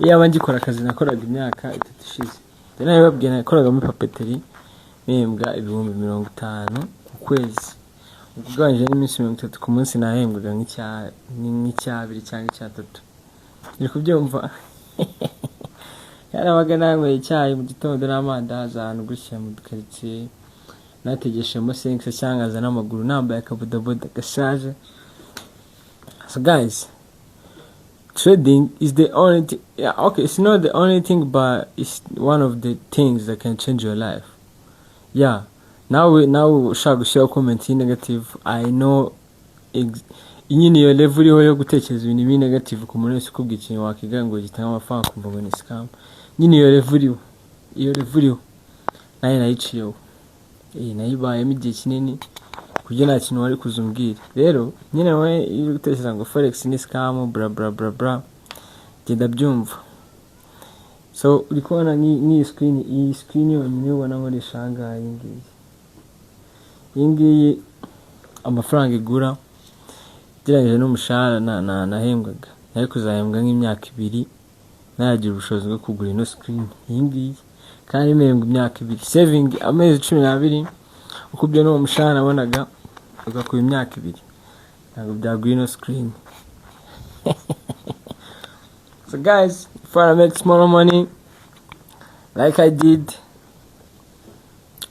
Iyaba ngikora akazi nakoraga imyaka 3 ishize. Njye nabibabwiye, nakoraga muri papeterie, mpembwa 50,000 ku kwezi. Ubwo ugabanyije n'iminsi 30 ku munsi, nahembwaga nk'icyabiri cyangwa icyatatu. Uri kubyumva? Yarabaga nanyweye icyayi mu gitondo n'amandazi ahantu gutya mu dukaritsiye, nategeshemo senkisa cyangwa nkaza n'amaguru nambaye akabodaboda gashaje. So guys, trading is the only thing, yeah, okay, it's not the only thing, but it's one of the things that can change your life. Yeah, nawe ushaka gushyiraho comment negative, I know nyine iyo level uriho yo gutekereza ibintu biri negative ku muntu wese ukubwira ikintu wakiga ngo gitange amafaranga, kumva ngo ni scam. Nyine iyo level uriho, iyo level uriho nayo nayiciyeho, nayibayemo igihe kinini ku buryo nta kintu wari kuzumbwira. Rero nyine wowe iyo uri gutekereza ngo forex ni scam, bla bla bla bla, genda byumva. So uri kubona nk'iyi screen, iyi screen yonyine ubona nkoresha aha ngaha, iyi ngiyi, iyi ngiyi amafaranga igura ugereranyije n'umushahara nahembwaga, nari kuzahembwa nk'imyaka 2 naragira ubushobozi bwo kugura ino screen iyi ngiyi. Kandi mpembwa imyaka 2, saving amezi 12, ukubye n'uwo mushahara nabonaga, ugakuba imyaka 2, ntabwo byagura ino screen. So guys, if you wanna make small money like I did,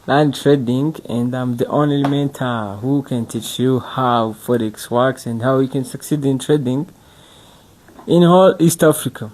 learn trading, and I'm the only mentor who can teach you how forex works and how you can succeed in trading in whole East Africa.